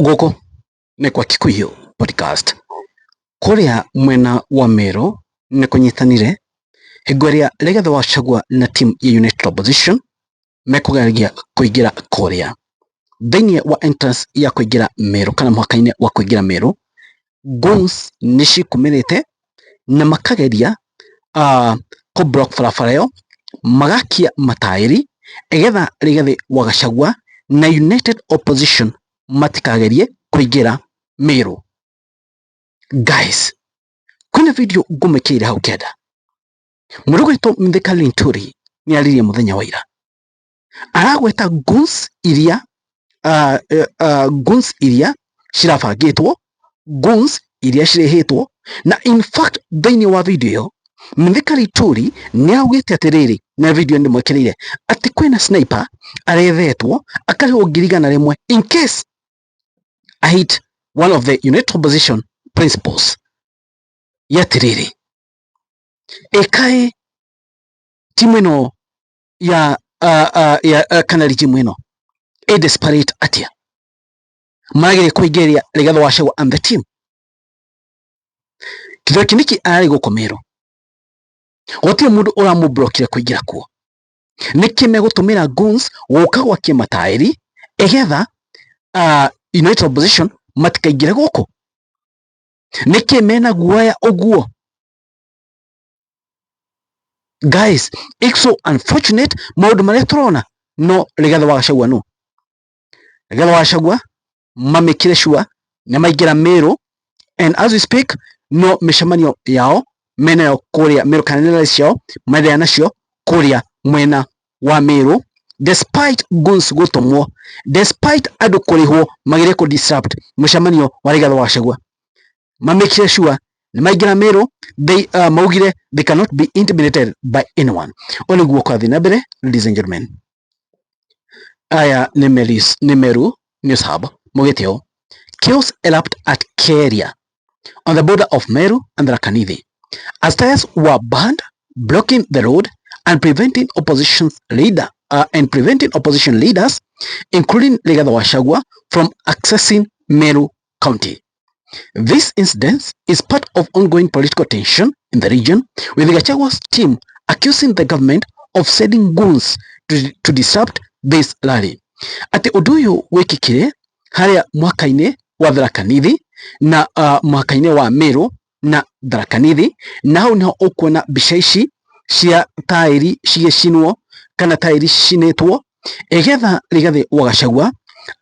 Gũkũ nĩ kwa Kikuyu Podcast. Kũrĩa mwena wa Meru nĩ kũnyitanire hingo ĩrĩa Rigathĩ wa Gachagua na team ya United Opposition mekũgeria kũingĩra kũrĩa thĩinĩ wa entrance ya kũingĩra Meru kana mũhaka-inĩ wa kũingĩra Meru, goons nĩ cikumĩrĩte na makageria kũ block barabara ĩyo, magakia mataĩri ĩgetha Rigathĩ wa Gachagua na United Opposition matikagerie kũingĩra Meru. Guys, kwĩna video ngũmĩkĩire hau kenda. Mũndũ ũgwĩtwo Mithika Linturi nĩ aririe mũthenya wa ira. Aragweta goons iria goons iria cirabangĩtwo, goons iria cirĩhĩtwo, na in fact thĩinĩ wa video ĩyo Mithika Linturi nĩ augĩte atĩrĩrĩ, na video ndĩmwĩkĩrĩire, atĩ kwĩna sniper arethetwo akarĩhwo 100,000 in case a hit one of the United Opposition principles. Yatĩrĩrĩ, ĩkaĩ timu ĩno ya ya kana regime ĩno ĩ desperate atĩa marageria kũingĩria Rigathĩ wa Gachagua and the team. Kithure Kindiki ararĩ gũkũ Meru, gũtirĩ mũndũ ũramũblokire kũingĩra kuo. Nĩkĩ megũtũmĩra goons gũka gwakia mataĩri ĩgetha United Opposition matikaingĩre gũkũ? Nĩkĩ mena guoya ũguo? Guys, it's so unfortunate maũndũ marĩa tũrona. No Rigathĩ wa Gachagua, no Rigathĩ wa Gachagua mamĩkire sure nĩ maingĩra Meru, and as we speak no mĩcemanio yao menayo kũrĩa Meru kana nĩ rally ciao marĩa nacio kũrĩa mwena wa Meru, despite goons gũtũmwo, despite andũ kũrĩhwo magerie kũ disrupt mũcemanio wa Rigathĩ wa Gachagua. Mamĩkire sure nĩ maingĩra Meru. They maugire they cannot be intimidated by anyone. Ũũ nĩguo kwathiĩ na mbere. Ladies and gentlemen, aya nĩ Meris, nĩ Meru News Hub maugĩte ũũ: "Chaos erupt at Keria on the border of Meru and Tharaka Nithi as tires were burned, blocking the road and preventing opposition leaders, including Rigathi Gachagua, from accessing Meru County. This incident is part of ongoing political tension in the region, with Gachagua's team accusing the government of sending goons to disrupt this rally." Atĩ ũndũ ũyũ wĩkĩkire harĩa mwaka-inĩ wa Tharaka Nithi na mwaka-inĩ wa Meru na Tharaka Nithi, na hau niho ũkuona mbica ici cia taĩri cigĩcinwo kana taĩri cicinĩtwo ĩgetha Rigathĩ wa Gachagua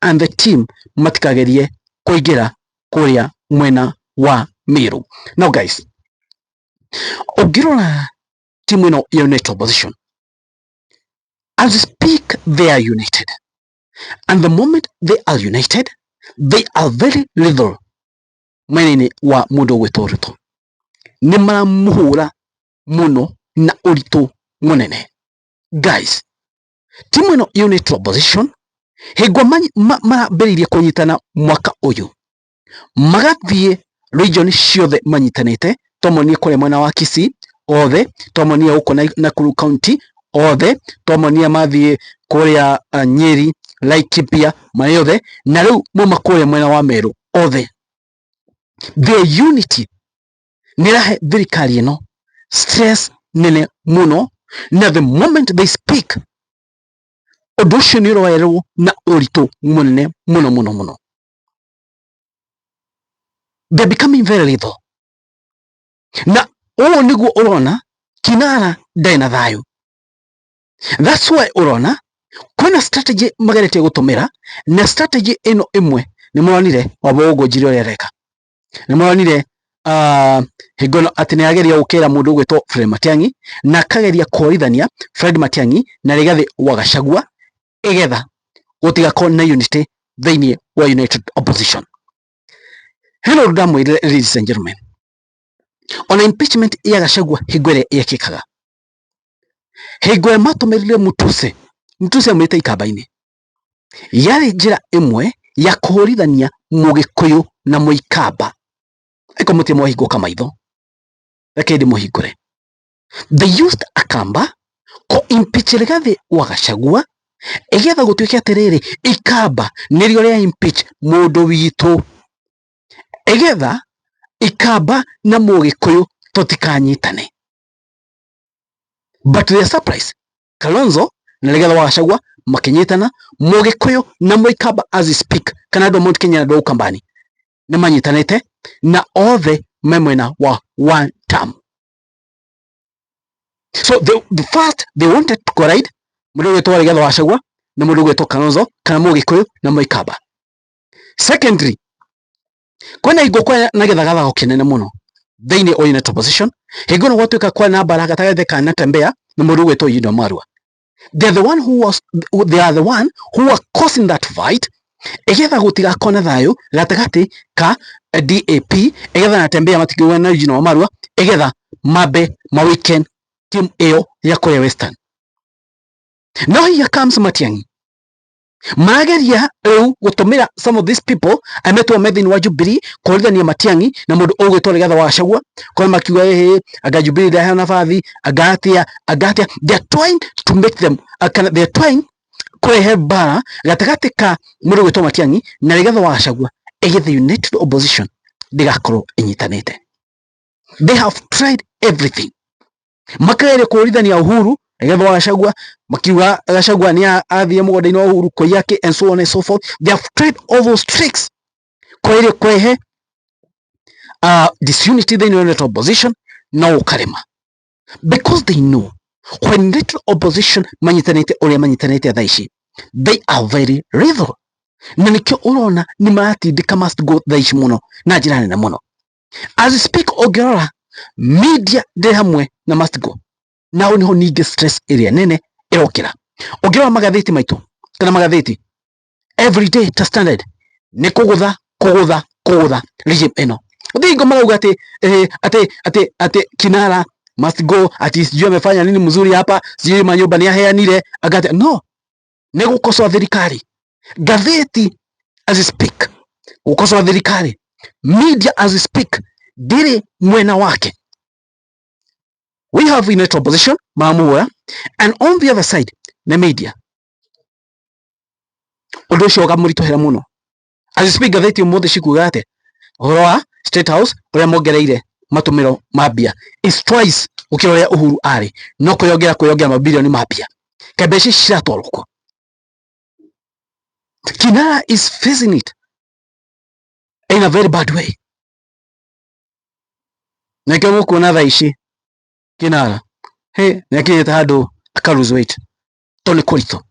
and the team matikagerie kũingĩra kũrĩa mwena wa Meru. Now guys, ũngĩrora timu ĩno ya United Opposition, as we speak they are united, and the moment they are united they are very little mwena-inĩ wa mũndũ ũgwĩtwo Ruto. Nĩ maramũhũra mũno na ũritũ mũnene. Guys, timu ĩno ya United Opposition hingo marambĩrĩirie kũnyitana mwaka ũyũ, magathiĩ region ciothe manyitanĩte, twamonire kũrĩa mwena wa Kisii othe, twamonire gũkũ Nakuru County othe, twamonire mathiĩ kũrĩa Nyeri, Laikipia, marĩ othe, na rĩu mauma kũrĩa mwena wa Meru othe. The unity nĩ ĩrahe thirikari ĩno stress nene mũno, na the moment they speak ũndũ ũcio nĩ ũroerwo na ũritũ mũnene mũno mũno mũno. They're becoming very little, na ũũ nĩguo ũrona kinara ndarĩ na thayũ. That's why ũrona kwĩna strategy mageretie gũtũmĩra, na strategy ĩno ĩmwe nĩ mũronire Wambũgũ Ngunjiri ũrĩa areka. Nĩ mũronire hingo ĩno atĩ nĩ ageria gũkĩra mũndũ ũgwĩtwo Fred Matiang'i na akageria kũhorithania Fred Matiang'i na Rigathĩ wa Gachagua ĩgetha gũtigakorwo na unity thĩinĩ wa United Opposition. Hena ũndũ ndamwĩrire, ladies and gentlemen, ona impeachment ya Gachagua hingo ĩrĩa yekĩkaga, hingo ĩrĩa matũmĩrire Mutuse, Mutuse aumĩte ikamba-inĩ, yarĩ njĩra ĩmwe ya kũhũrithania Mũgĩkũyũ na Mũikamba. Aiko mũtirĩ mwahingũka maitho, reke ndĩmũhingũre. They used Akamba kũ impeach Rigathĩ wa Gachagua. Igetha gũtuĩke atĩrĩrĩ, Ikamba nĩrĩo rĩa impeach mũndũ witũ, igetha Ikamba na Mũgĩkũyũ tũtikanyitane. But to their surprise, Kalonzo na Rigathi wa Gachagua makinyitana, Mũgĩkũyũ na Mũikamba as we speak, kana andũ a Mount Kenya na andũ a Ukambani nĩ manyitanĩte na othe me mwena wa one term. So the first they wanted to collide mũndũ ũgwĩtwo Rigathi wa Gachagua na mũndũ ũgwĩtwo Kalonzo kana Mũgĩkũyũ na Mũikamba. Secondly, kwĩna hingo kwa na gĩthagathago kĩnene mũno thĩinĩ wa United Opposition, hingo ĩno gwatuĩka kwa na mbara gatagatĩ ka Natembeya na mũndũ ũgwĩtwo Eugene Wamalwa. They are the one who are causing that fight, igetha gũtigakorwo na thayũ gatagatĩ ka DAP, igetha Natembeya matikĩũgana na Eugene Wamalwa, igetha mambe ma weaken team ĩyo ya kũrĩa Western. Now here comes Matiang'i, marageria rĩu gũtũmĩra some of these people ametwo me thĩinĩ wa Jubilee kũhũrithania Matiang'i na mũndũ ũgwĩtwo Rigathi wa Gachagua, kwa makiuga ĩhĩ anga Jubilee ndaheo nabathi, anga atia, anga atia. They are trying to make them kana they are trying kũrehe mbara gatagatĩ ka mũndũ ũgwĩtwo Matiang'i na Rigathi wa Gachagua, ĩgetha United Opposition ndĩgakorwo ĩnyitanĩte. They have tried everything, makageria kũhũrithania Uhuru, Rigathi wa Gachagua, makiuga Gachagua nĩ athire mũgũnda-inĩ wa Uhuru kũiya kĩ and so on and so forth. They have tried all those tricks kũgeria kũrehe disunity thĩinĩ wa United Opposition, no ũkarema, because they know when United Opposition manyitanĩte ũrĩa manyitanĩte thaa ici, they are very lethal. Na nĩkĩo ũrona nĩ maratindĩka must go thaa ici mũno na njĩra nene mũno. As we speak, ũngĩrora media ndĩ hamwe na must go, nao niho ningĩ stress ĩrĩa nene ĩrokĩra. Ũngĩrora magathĩti maitũ kana magathĩti every day ta Standard nĩ kũgũtha kũgũtha kũgũtha regime ĩno. Thingo marauga atĩ atĩ kinara must go, ati sijui amefanya nini mzuri hapa, sijui manyumba ni aheanire agate no nĩ gũkosoa thirikari. Ngathĩti as we speak gũkosoa thirikari, media as we speak ndĩrĩ mwena wake. We have United Opposition maramũhũra, and on the other side nĩ media. Ũndũ ũcio ũkamũritũhĩra mũno. As we speak, ngathĩti ũmũthĩ cikuga atĩ ũhoro wa State House ũrĩa mongereire matũmĩro ma mbia is twice gũkĩra ũrĩa Uhuru arĩ, no kwĩyongera kwĩyongera mabirioni ma mbia, kaĩ mbeca ici ciratwarwo kũ? Kinara is facing it in a very bad way. Nĩkĩo mũkuona thaa ici kinara he nĩakinyĩte handũ aka lose weight tondũ nĩ kũritũ.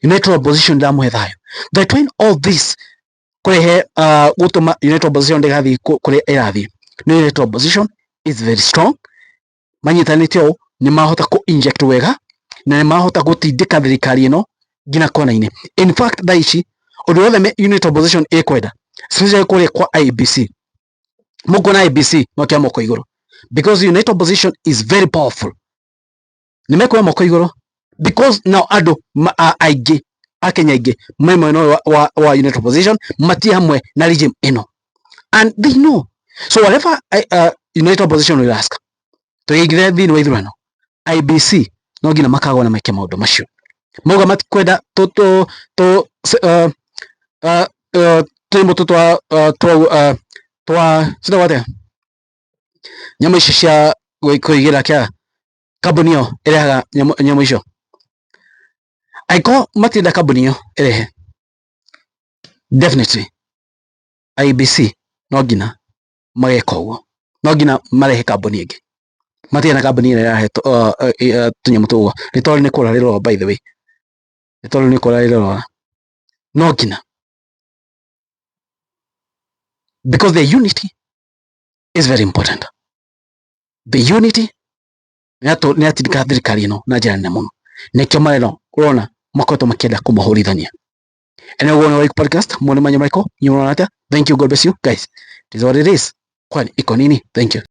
United Opposition ndamũhe thayũ. Between all this kũrehe gũtũma United Opposition ndĩgathiĩ kũrĩa ĩrathiĩ, nĩ United Opposition is very strong, manyitanĩte ũũ nĩ mahota kũ inject wega na nĩ mahota gũtindĩka thirikari ĩno nginya kona-inĩ. In fact, thaa ici ũndũ wothe United Opposition ĩkwenda, especially kũrĩa kwa IEBC, mũkuona IEBC makia moko igũrũ, because United Opposition is very powerful. Nĩ mekuoya moko igũrũ because now andũ aingĩ akenya aingĩ me mwena ũyũ wa United Opposition, matirĩ hamwe na regime ĩno, and they know. So whatever United Opposition will ask tũingĩre thĩinĩ wa ithurano, IEBC no nginya makagwo na meke maũndũ macio. Mauga matikwenda tũ tũ tũ tũnyamũ tũ twa citagwo atĩa, nyamũ icio cia kũigĩra kĩara, kambuni ĩyo ĩrehaga nyamũ icio, angĩkorwo matirenda kambuni ĩyo ĩrehe, definitely IEBC no nginya mageka ũguo, no nginya marehe kambuni ĩngĩ. Matirĩ na kambuni ĩrĩa ĩrahe tũnyamũ tũu ũguo. Rĩtwa rĩu nĩ kũra rĩrora, by the way, rĩtwa rĩu nĩ kũra rĩrora, no nginya, because the unity is very important. The unity nĩ yatindĩka thirikari ĩno na njĩra nene mũno, nĩkĩo mareno ũrona makoretwo makĩenda kũmahũrithania. Anyway, ũguo nĩ podcast mwone manya Michael, you know atĩa. Thank you, God bless you guys. It is what it is. Kwani iko nini? Thank you.